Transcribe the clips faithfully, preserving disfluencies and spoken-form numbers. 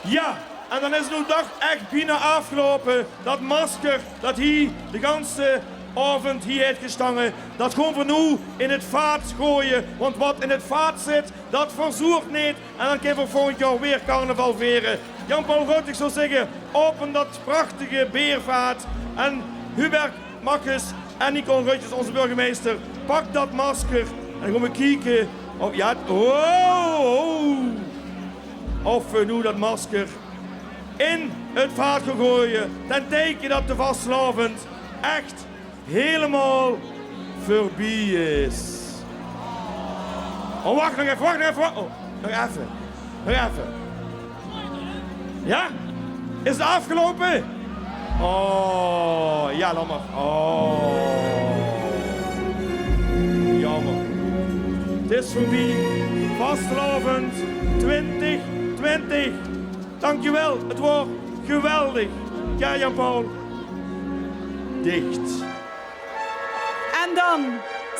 Jao, en dan is 't noe toch ech bienao aafgeloupe. Dat masker dat hie de ganse aovend hie haet gestange, dat goon v'r noe in 't vaat goeaje. Want wat in 't vaat zit, dat verzoert neet. En dan kinne v'r volgend jaor weer carnaval vere. Jan-Paul Groot, ich zou zègke, open dat prachtige beervaat. En Hubert Makkes en Nicole Rutjes, ózze burgemeister, pak dat masker. En dan goon v'r kieke of, jao, oh, oh. Of v'r noe dat masker in 't vaat goon goeaje, ten teike dat de vastelaovend ech hielemaol veurbie is. Oh, wach nog effe, wach nog effe, wach. Oh, nog effe. Nog effe. Jao? Is 't aafgeloupe? Oh, jao, jammer. Oh. Jammer. 't Is veurbie. Vastelaovend twintig twintig. Dankjewel, 't waor geweldig. Jao, Jan-Paul. Dich. En dan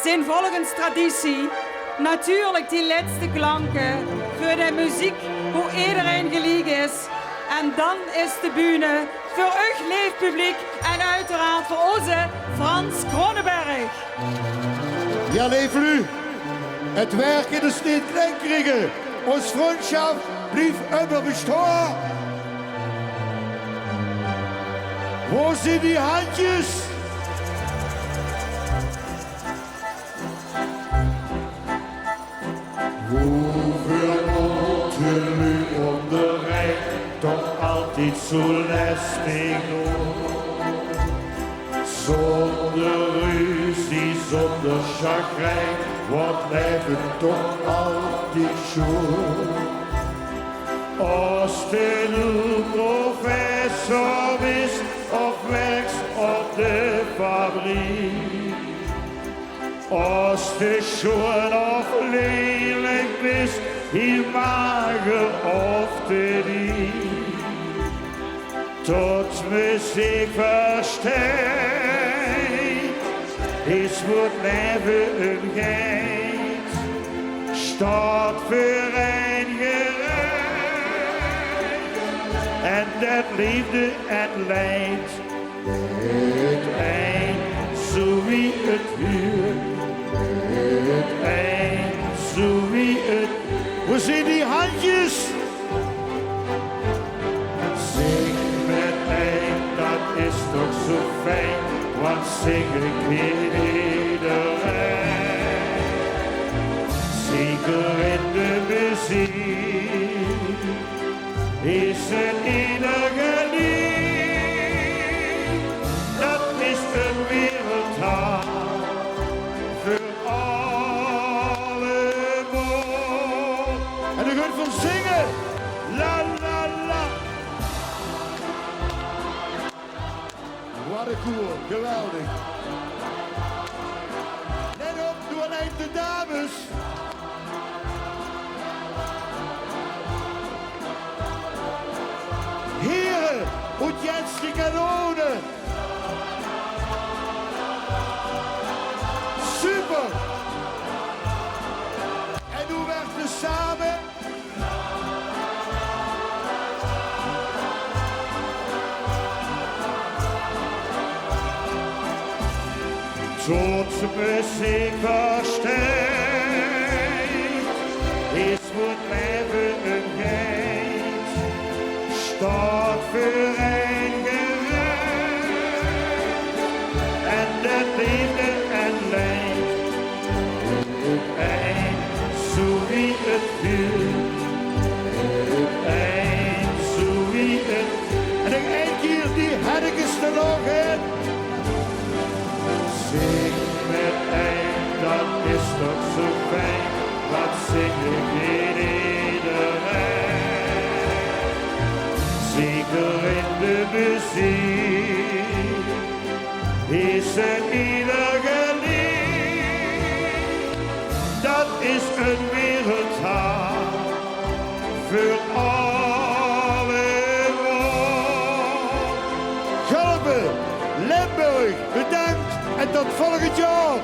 zeen volgens traditie natuurlik die lètste klanke veur de meziek, boe ederein geliek is. En dan is de bühne veur uch, leef publiek, en oeteraard veur ózze Frans Kronenberg. Jao, leef luuj, 't werk is neet klein kriege. Ós vrundsjap blief ummer bestaon. Wo zeen die handjes? Woeveur mótte luuj ónger ein toch altied zoe lestig doon? Zónger ruzie, zónger sjagrijn, waert 't laeve toch altied sjoen. Of te noe professor bis of werks op de fabriek, of te sjoen of lelik bis, hie mager of te diek. Tot me zich versteit, is woe 't laeve um geit. Staot veur ein gerecht en det leefde en leid. 't Ein, zoe wie 't huur. 't Ein, zoe wie 't... Wo zeen die handjes? Zing mit ein, dat is toch zoe fijn, want zinge kin ederein. Zeker in de meziek is 't eder geliek. Dat is 'n wereldhit veur allemaol. En dan gaon v'r zinge. La, la, la. Wat 'n koer, geweldig. Let op, doe allein de dames. Here, oet Jens die kanone. Super. En noe weer same. Tot me zich versteit, is woe 't laeve um geit. Staot veur ein gerecht en det leefde en leid. 't Ein, zoe wie 't huur. 't Ein, zoe wie 't... En nog ein kier die hennekes te laoge. Zing mit ein, dat is toch zoe fijn. Dat zinge kin ederein. Zeker in de meziek is 't eder geliek. Dat is 'n wereldhit veur allemaol. Gulpe, Limburg, bedank en tot volgend jaor.